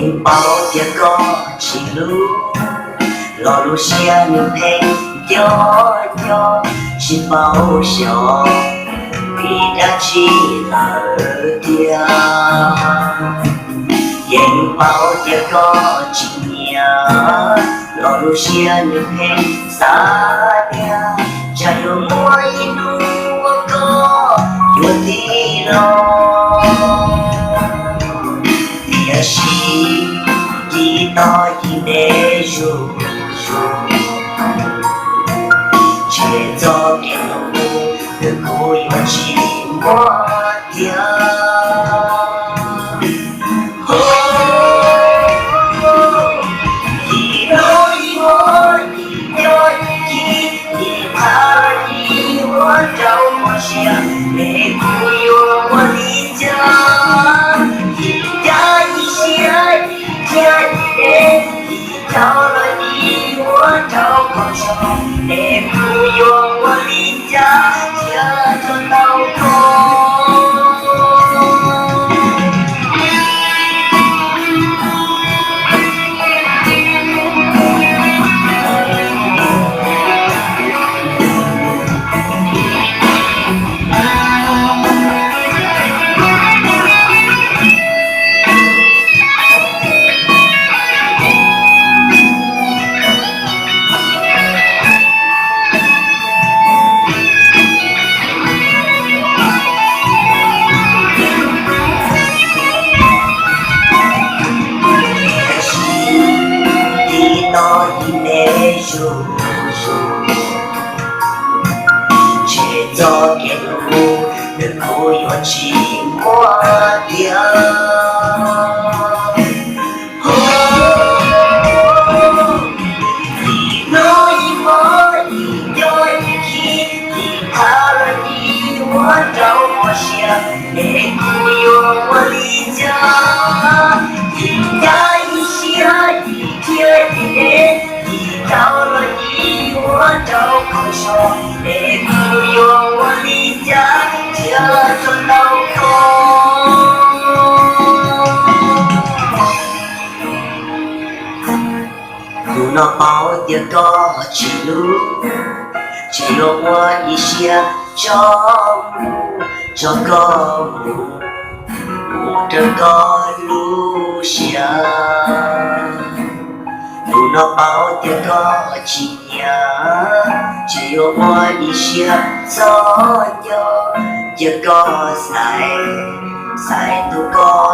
Yeej paub tias koj tsis hlub, los lub siab nws pheej nco nco, tsis paub xyov vim dab tsi lawm tiag. Yeej paub tias koj tsis nyiam, los lub siab nws pheej xav tias tsam yuav muaj ib hnub uas koj yuav tig los. Tiam sis tiv toj ib ntev zuj zus, ntshe txoj kev hlub nws kuj yuav tsis muaj tiag. Hnub ib muaj ib co ib khib, ib qha ib muab rau hauv siab, es kuv yuav ua li cas? Ib cab ib siab ib thiab ib dev, ib rau los ib muab rau hauv siab, es kuv yuav ua li cas thiaj tau koj? Tiv toj ib ntev zuj zus, ntshe txoj kev hlub nws kuj yuav tsis muaj tiag. Hnub ib muaj ib co ib khib, ib qha los ib muab rau hauv siab, es kuv yuav ua li cas? Ib cab ib siab ib thiab ib dev, ib rau los ib muab rau hauv siab, es kuv yuav ua li cas thiaj tau koj? Hnub no paub tias koj tsis hlub, tsis yuav ua ib siab tso mus, tso koj mus, mus raws koj lub siab. Hnub no paub tias koj tsis nyiam, tsis yuav ua ib siab txom nyem, cia koj xaiv, xaiv tus koj